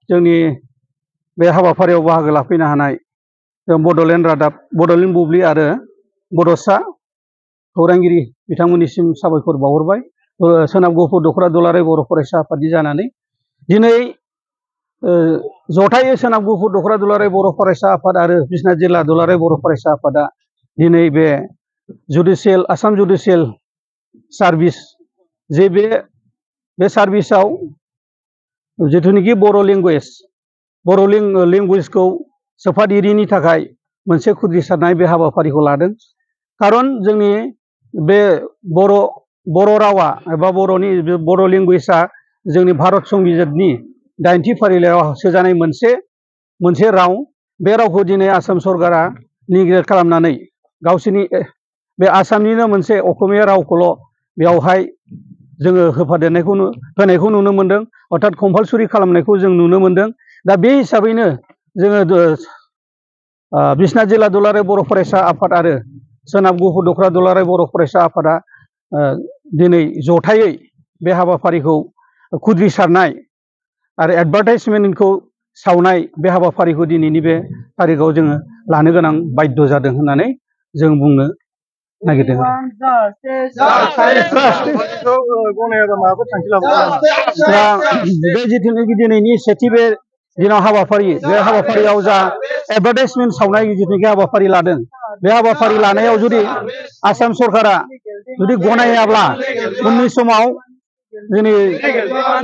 जोंनि बे हाबाफारियाव बाहागो लाफैनो हानाय जों बड'लेण्ड रादाब, बड'लेण्ड बुब्लि आरो बड'सा खौरांगिरि बिथांमोननिसिम साबायखर बावहरबाय। सोनाब गफुर दख'रा दुलाराय बर' फरायसा आफादनि जानानै दिनै जथायै सोनाब गफुर दख'रा दुलाराय बर' फरायसा आफाद आरो बिश्वनाथ जिल्ला दुलाराय बर' फरायसा आफादा दिनै बे जुडिशियेल आसाम जुडिशियेल सार्भिस जे बे सार्भिसाव जिथुनिखि बर' लेंगुवेजखौ सोफादेरिनि थाखाय मोनसे खुद्रिसारनाय बे हाबाफारिखौ लादों। खारन जोंनि बे बर' रावा एबा बर' लेंगुवेजआ जोंनि भारत संबिजितनि 8थि फारिलाइयाव सोजानाय मोनसे राव। बे रावखौ दिनै आसाम सरकारा निग्लेक्ट खालामनानै गावसोरनि बे आसामनिनो मोनसे असमिया रावखौल' बेयावहाय जोङो होनायखौ नुनो मोन्दों, अर्थात कम्पालसरि खालामनायखौ जों नुनो मोन्दों। दा बे हिसाबैनो जोङो बिश्वनाथ जिल्ला दुलाराय बर' फरायसा आफाद आरो सोनाब गफुर दख'रा दुलाराय बर' फरायसा आफादा दिनै जथायै बे हाबाफारिखौ खुद्रिसारनाय आरो एडभार्टाइजमेन्टखौ सावनाय बे हाबाफारिखौ दिनैनि बे तारिखआव जोङो लानो गोनां बाध्य जादों होननानै जों बुंनो नागिरदों। बे जिथुनिखि दिनैनि सेथि बे दिनाव बे हाबाफारियाव जा एडभार्टाइजमेन्ट सावनाय जिथुनिखि हाबाफारि लादों, बे हाबाफारि लानायाव जुदि आसाम सरकारा जुदि गनायाब्ला उननि समाव जोंनि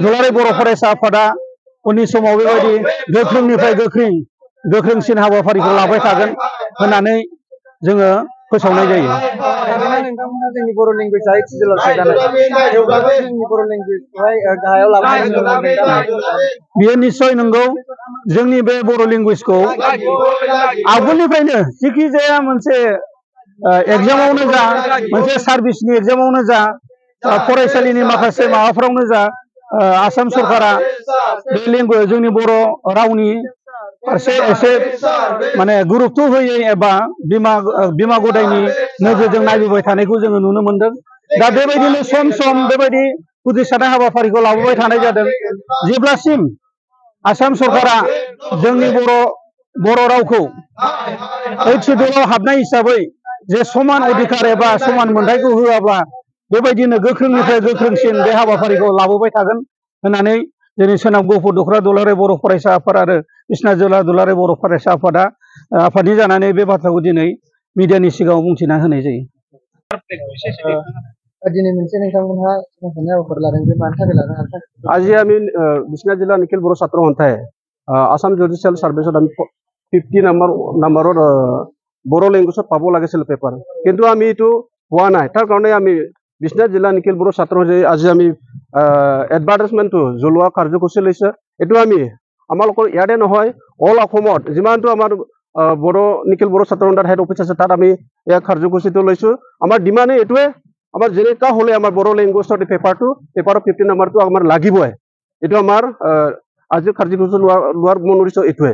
दुलाराय बर' फरायसा आफादा उननि समाव बेबायदि गोख्रोंनिफ्राय गोख्रोंसिन हाबाफारिखौ लाबाय थागोन होननानै जोङो फोसावनाय जायो। जोंनि बर' लेंगुवेजआ बियो निस्सय नंगौ। जोंनि बे बर' लेंगुवेजखौ आगोलनिफ्रायनो जिखि जाया मोनसे एग्जामावनो जा, मोनसे सार्भिसनि एग्जामावनो जा, फरायसालिनि माखासे माबाफ्रावनो जा, आसाम सरकारा बे लेंगुवेज जोंनि बर' रावनि फारसे एसे माने गुरुत्व होयै एबा बिमा गदायनि नोजोरजों नायबोबाय थानायखौ जोङो नुनो मोन्दों। दा बेबायदिनो सम सम बेबायदि खुद्रिसारनाय हाबाफारिखौ लाबोबाय थानाय जादों, जेब्लासिम आसाम सरकारा जोंनि बर' रावखौ 8th शेड्युलाव हाबनाय हिसाबै जे समान अधिकार एबा समान मोनथायखौ होआब्ला बेबायदिनो गोख्रोंनिफ्राय गोख्रोंसिन बे हाबाफारिखौ लाबोबाय थागोन होननानै जोंनि सोनाब गफुर दख'रा दुलाराय बर' फरायसा आफाद आरो बिश्वनाथ जिल्ला दुलाराय बर' फरायसा आफादनि जानानै बे बाथ्राखौ दिनै मिडियानि सिगाङाव बुंथिना होनाय जायो। আজি আমি বিশ্বনাথ জিলা নিখিল বড়ো ছাত্ৰ সন্থাই আসাম জুডিচিয়েল সাৰ্ভিছত আমি 50 নম্বৰৰ বড়ো লেংগুৱেজত পাব লাগিছিল পেপাৰ, কিন্তু আমি এইটো পোৱা নাই। তাৰ কাৰণে আমি বিশ্বনাথ জিলা নিখিল বড়ো ছাত্ৰ সন্থাই আজি আমি এডভাৰ্টাইজমেণ্টটো জ্বলোৱা কাৰ্যসূচী লৈছে। এইটো আমি আমালোকৰ ইয়াতে নহয়, অল অসমত যিমানটো আমাৰ বড়ো নিখিল বড়ো ছাত্ৰ সন্থাৰ হেড অফিচ আছে তাত আমি এই কাৰ্যসূচীটো লৈছোঁ। আমাৰ ডিমাণ্ডে এইটোৱে, আমাৰ যেনেকুৱা হ'লে আমাৰ বড়ো লেংগুৱেজৰ পেপাৰৰ 50 নম্বৰটো আমাৰ লাগিবই। এইটো আমাৰ আজি কাৰ্যসূচী লোৱাৰ মূল উদ্দেশ্য এইটোৱে।